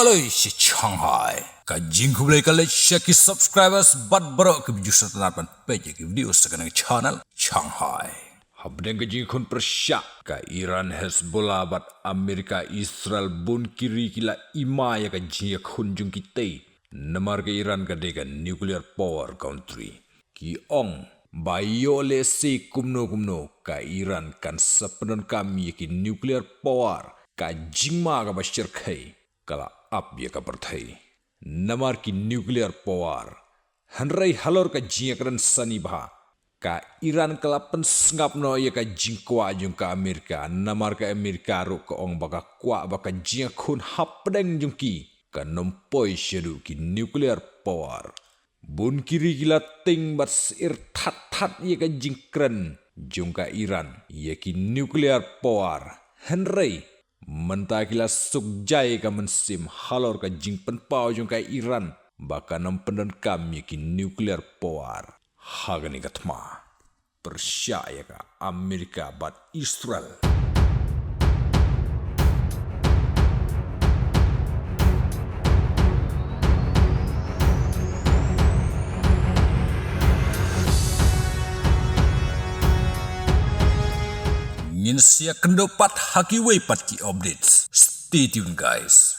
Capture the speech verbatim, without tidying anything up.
Lei shi Shanghai. Ka jingkhublei ka leit sha ki subscribers bad baroh ki views sha tang ban peit ïa ki video sha kane ka channel Shanghai. Hapdeng ka jingkhun pyrshah ka Iran, Hezbollah bad Amerika Israel, bun ki ri ki la ïma ïa ka jingïakhun jong ki tei. Namar ka Iran ka dei ka nuclear power country. Ki ong ba ïoh lehse kumno kumno ka Iran kan sa pyndonkam ïa ki nuclear power, ka jingma kaba shyrkhei ka la ap ïa ka pyrthei namar ki nuclear power. Hynrei halor ka jingïakren sani bha, ka Iran ka la pynsngap noh ïa ka jingkwah jong ka Amerika, namar ka Amerika ruh ka ong ba ka kwah ba ka jingïakhun hapdeng jong ki kan ym poi shaduh ki nuclear power. Bun ki ri ki la tieng bad syier that that ïa ka jingkren jong ka Iran ïa ki nuclear power. Hynrei mynta ki la suk jai ka mynsiem halor ka jingpynpaw jong ka Iran ba kan ym pyndonkam ïa ki nuclear power ha kane ka thma pyrshah ïa ka Amerika bad Israel. Ngin sa ïakynduh pat ha kiwei pat ki updates. Stay tuned, guys.